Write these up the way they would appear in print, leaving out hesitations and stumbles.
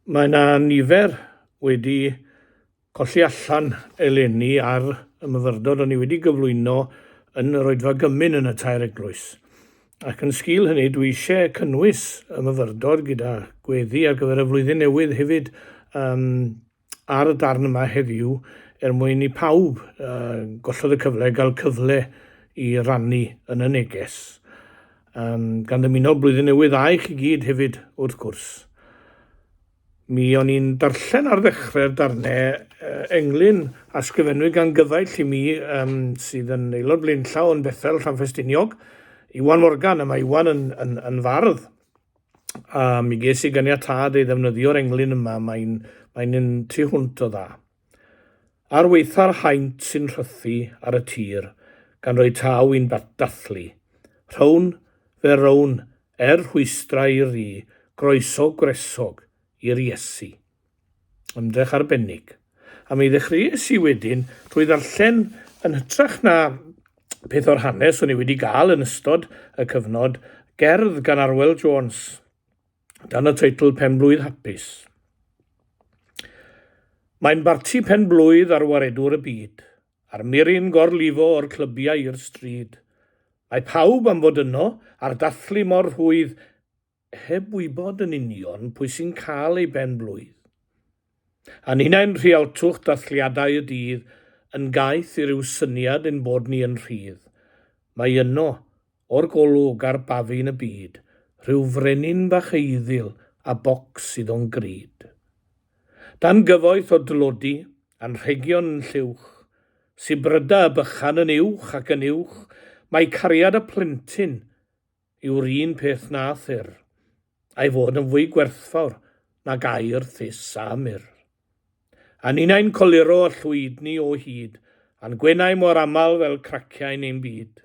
Mae 'na nifer wedi colli allan eleni ar y myfyrdod o'n i wedi gyflwyno yn yr Oedfa Gymun yn y Tair Eglwys. Ac yn sgil hynny, dwi eisiau cynnwys y myfyrdod gyda gweddi ar gyfer y flwyddyn newydd hefyd um, ar y darn yma heddiw er mwyn i pawb uh, gollodd y cyfle gael cyfle i rannu yn y neges. Um, gan ddymuno blwyddyn newydd dda i chi gyd hefyd, wrth gwrs. Mi o'n i'n darllen ar ddechrau'r darnau uh, englyn a sgrifennwyd gan gyfaill i mi um, sydd yn aelod blaenllaw yn Bethel Llanffestiniog, Iwan Morgan, a mae Iwan yn, yn, yn fardd. A mi ges i ganiatâd ei ddefnyddio'r englyn yma, mae'n mae'n un tu hwnt o dda. Ar waetha'r haint sy'n rhythu ar y tir, gan roi taw i'n dathlu, rhown, fe rown, er rhwystrau i ru, groeso gwresog i'r Iesu. Ymdrech arbennig. A mi ddechreuais i wedyn trwy ddarllen yn hytrach na peth o'r hanes o'n i wedi gael yn ystod y cyfnod, gerdd gan Arwel Jones, dan y teitl Pen-blwydd Hapus. Mae'n barti pen-blwydd ar waredwr y byd, a'r muryn gorlifo o'r clybiau i'r stryd. Mae pawb am fod yno, a'r dathlu mor rhwydd, heb wybod yn union pwy sy'n cael ei ben-blwydd. A ninnau'n rhialtwch dathliadau y dydd yn gaeth i ryw syniad ein bod ni yn rhydd. Mae yno, o'r golwg ar bafin y byd, rhyw frenin bach eiddil a bocs iddo'n grud. Dan gyfoeth o dlodi, anrhegion yn lluwch, sibryda y bychan yn uwch ac yn uwch, mae cariad y plentyn yw'r un peth na thir, a'i fod yn fwy gwerthfawr nag aur thus a myrr. A ninnau'n coluro y llwydni o hyd, a'n gwenau mor aml fel craciau'n ein byd.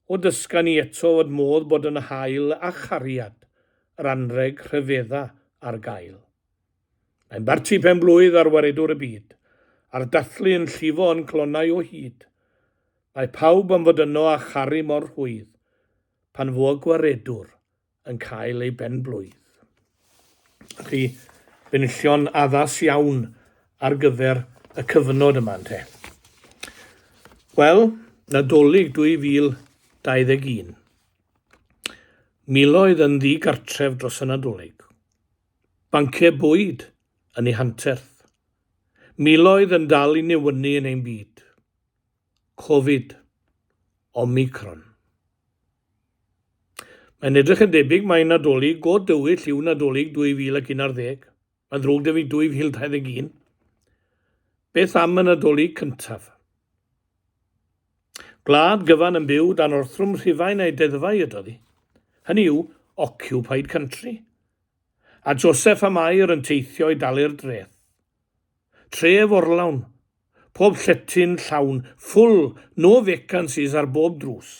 O dysga ni eto fod modd bod yn hael a chariad, yr anrheg rhyfedda ar gael. Mae'n barti pen-blwydd ar waredwr y byd, a'r dathlu yn llifo yn clonnau o hyd. Mae pawb am fod yno a charu mor rhwydd pan fo gwaredwr yn cael ei ben-blwydd. Chi, benillion addas iawn ar gyfer y cyfnod yma, ynte? Wel, Nadolig 2021. Miloedd yn ddi-gartref dros y Nadolig. Banciau bwyd yn ei hanterth. Miloedd yn dal i newynu yn ein byd. Covid. Omicron. Mae'n edrych yn debyg mai Nadolig go dywyll yw Nadolig 2011. Mae'n ddrwg 'da fi 2021. Beth am y Nadolig cyntaf? Gwlad gyfan yn byw dan orthrwm Rhufain a'i deddfau ydodd hi. Hynny yw, occupied country. A Joseph a Mair yn teithio i dalu'r dreth. Tref orlawn, pob llety'n llawn, full, no vacancies ar bob drws.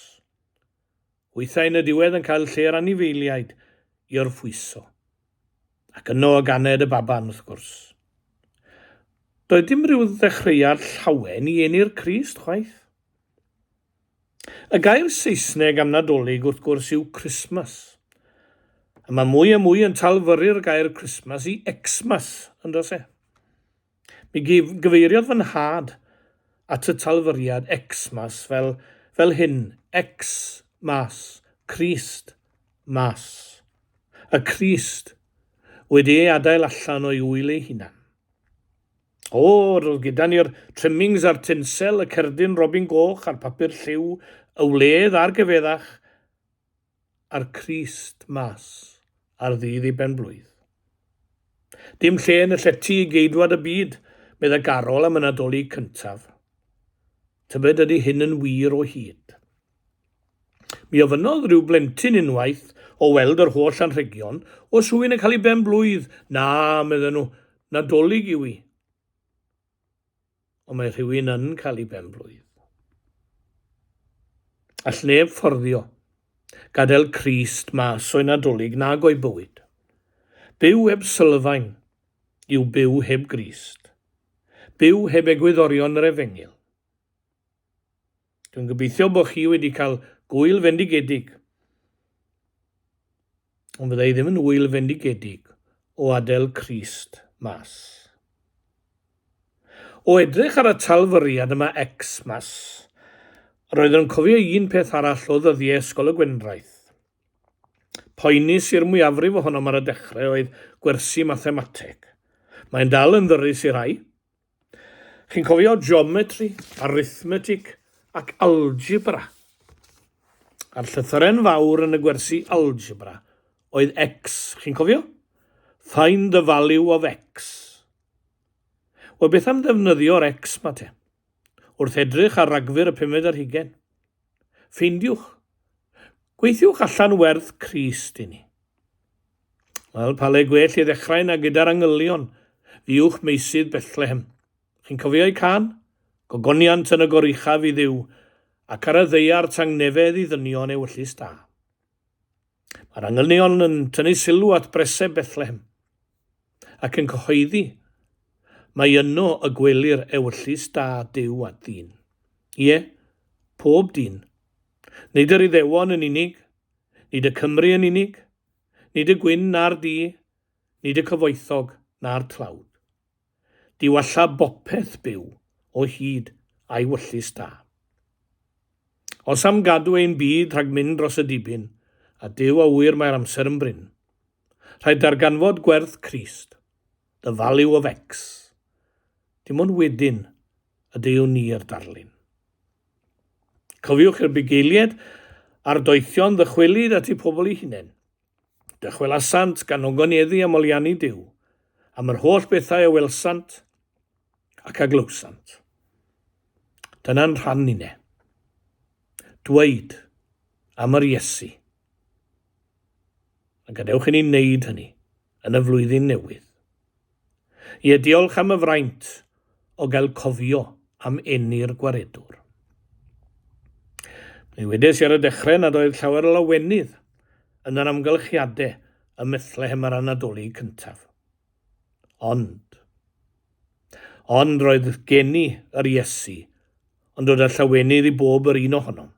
Hwythau yn y diwedd yn cael lle'r anifeiliaid i orffwyso. Ac yno y ganed y baban, wrth gwrs. Doedd dim rhyw ddechreuad llawen i eni'r Crist, chwaith. Y gair Saesneg am Nadolig, wrth gwrs, yw Christmas. A mae mwy a mwy yn talfyrru'r gair Christmas i Xmas, yn does e? Mi gyfeiriodd fy nhad at y talfyriad Xmas fel, fel hyn, X mas, Crist mas. Y Crist wedi ei adael allan o'i ŵyl ei hunan. O, roedd gyda ni'r trimmings a'r tinsel, y cerdyn robin goch a'r papur lliw, y wledd a'r gyfeddach, a'r Crist mas ar ddydd ei ben-blwydd. Dim lle yn y llety i geidwad y byd, medda Garol am y Nadolig cyntaf. Tybed ydy hyn yn wir o hyd? Mi ofynnodd rhyw blentyn unwaith o weld yr holl anrhegion, oes rhywun yn cael ei ben-blwydd? Na, medden nhw, Nadolig yw hi. Ond mae rhywun yn cael ei ben-blwydd. All neb fforddio gadael Crist mas o'i Nadolig nag o'i bywyd. Byw heb sylfaen yw byw heb Grist. Byw heb egwyddorion yr Efengyl. Dwi'n gobeithio bod chi wedi cael gwyl fendigedig. Ond fydda i ddim yn wyl fendigedig. o adael Crist mas. O edrych ar y talfyriad yma Xmas, roeddwn yn cofio un peth arall o ddyddiau Ysgol y Gwendraeth. Poenus i'r mwyafrif ohonom ar y dechrau oedd gwersi mathemateg. Mae'n dal yn ddyrus i rai. Chi'n cofio geometry, arithmetic ac algebra? A'r llythyren fawr yn y gwersi algebra oedd X, chi'n cofio? Find the value of X. Wel, beth am ddefnyddio'r X ma te? Wrth edrych ar Ragfyr y pumed ar hugen. Ffeindiwch. Gweithiwch allan werth Crist i ni. Wel, pa le gwell i ddechrau na gyda'r angylion, fuwch meysydd Bethlehem. Chi'n cofio eu cân? Gogoniant yn y goruchaf i Dduw, ac ar y ddaear tangnefedd i ddynion ewyllys da. Mae'r angylion yn tynnu sylw at breseb Bethlehem ac yn cyhoeddi mai yno y gwelir ewyllys da Duw at ddyn. Ie, pob dyn. Nid yr Iddewon yn unig, nid y Cymry yn unig, nid y gwyn na'r du, nid y cyfoethog na'r tlawd. Diwalla bopeth byw o hyd a'i wyllys da. Os am gadw ein byd rhag mynd dros y dibyn, a Duw a ŵyr mae'r amser yn brin, rhaid darganfod gwerth Crist, the value of X. Dim ond wedyn y deuwn ni i'r darlun. Cofiwch i'r bugeiliaid a'r doethion ddychwelyd at eu pobl eu hunain. Dychwelasant gan ogoneddu a moliannu Duw am yr holl bethau a welsant ac a glywsant. Dyna'n rhan ninne. Dweud am yr Iesu. A gadewch i ni wneud hynny yn y flwyddyn newydd. Ie, diolch am y fraint o gael cofio am eni'r Gwaredwr. Mi wedes i ar y dechrau nad oedd llawer o lawenydd yn yr amgylchiadau ym Methlehem ar y Nadolig cyntaf. Ond, ond roedd geni yr Iesu yn dod â llawenydd i bob yr un ohonom.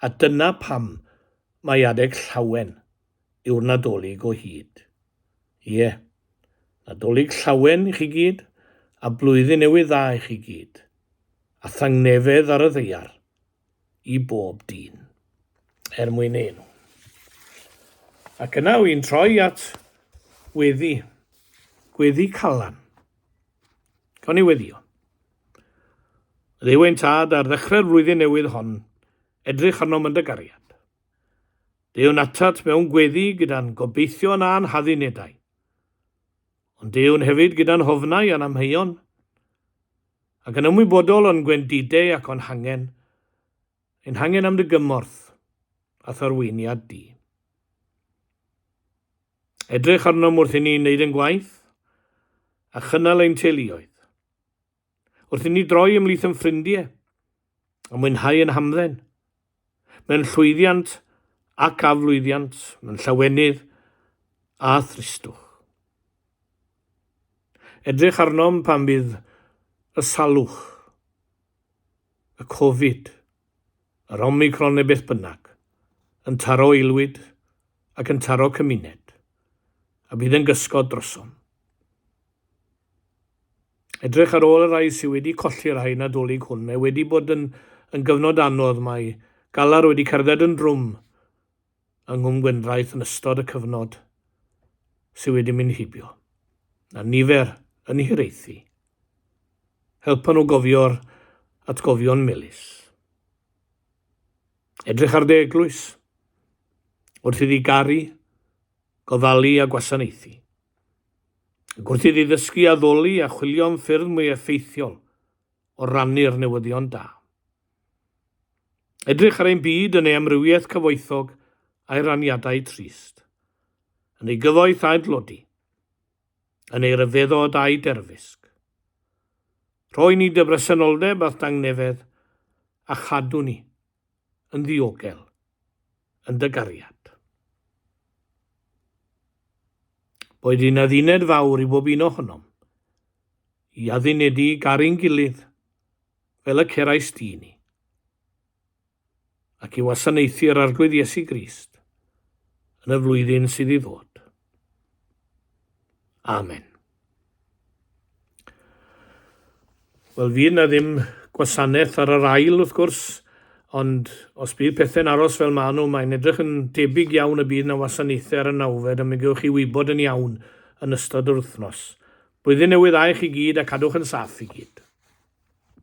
A dyna pam mai adeg llawen yw'r Nadolig o hyd. Ie, Nadolig llawen i chi gyd, a blwyddyn newydd dda i chi gyd, a thangnefedd ar y ddaear i bob dyn, er mwyn ei enw. Ac yna wy'n troi at weddi, gweddi Calan. Gawn ni weddio. Dduw ein Tad, ar ddechrau'r flwyddyn newydd hon, edrych arnom yn dy gariad. Deuwn atat mewn gweddi gyda'n gobeithion a'n haddunedau. Ond deuwn hefyd gyda'n hofnau a'n amheuon, ac yn ymwybodol o'n gwendidau ac o'n hangen, ein hangen am dy gymorth a'th arweiniad di. Edrych arnom wrth i ni wneud ein gwaith a chynnal ein teuluoedd. Wrth i ni droi ymhlith yn ffrindiau a mwynhau yn hamdden, mewn llwyddiant ac aflwyddiant, mewn llawenydd a thristwch. Edrych arnom pan fydd y salwch, y Covid, yr Omicron neu beth bynnag, yn taro aelwyd ac yn taro cymuned, a bydd yn gysgod drosom. Edrych ar ôl y rhai sydd wedi colli rhai Nadolig hwn. Mae wedi bod yn, yn gyfnod anodd. Mae galar wedi cerdded yn drwm yng Nghwm Gwendraeth yn ystod y cyfnod sydd wedi mynd heibio. A nifer yn hiraethu. Helpa nhw gofio'r atgofion melys. Edrych ar dy eglwys wrth iddi garu, gofalu a gwasanaethu. Ac wrth iddi ddysgu addoli a chwilio am ffyrdd mwy effeithiol o rannu'r newyddion da. Edrych ar ein byd yn ei amrywiaeth cyfoethog a'i raniadau trist, yn ei gyfoeth a'i dlodi, yn ei ryfeddod a'i derfysg. Rhoi ni dy bresenoldeb a'th dangnefedd a chadw ni yn ddiogel yn dy gariad. Boed un adduned fawr i bob un ohonom, i addunedu garu'n gilydd fel y cerais di ni, ac i wasanaethu yr Arglwydd Iesu Grist yn y flwyddyn sydd i ddod. Amen. Wel, fydd na ddim gwasanaeth ar yr ail, wrth gwrs, ond os bydd pethau'n aros fel maen nhw, mae'n edrych yn debyg iawn y bydd na wasanaethau ar y nawfed, a mi gewch chi wybod yn iawn yn ystod yr wythnos. Blwyddyn newydd dda i chi gyd, a cadwch yn saff i gyd.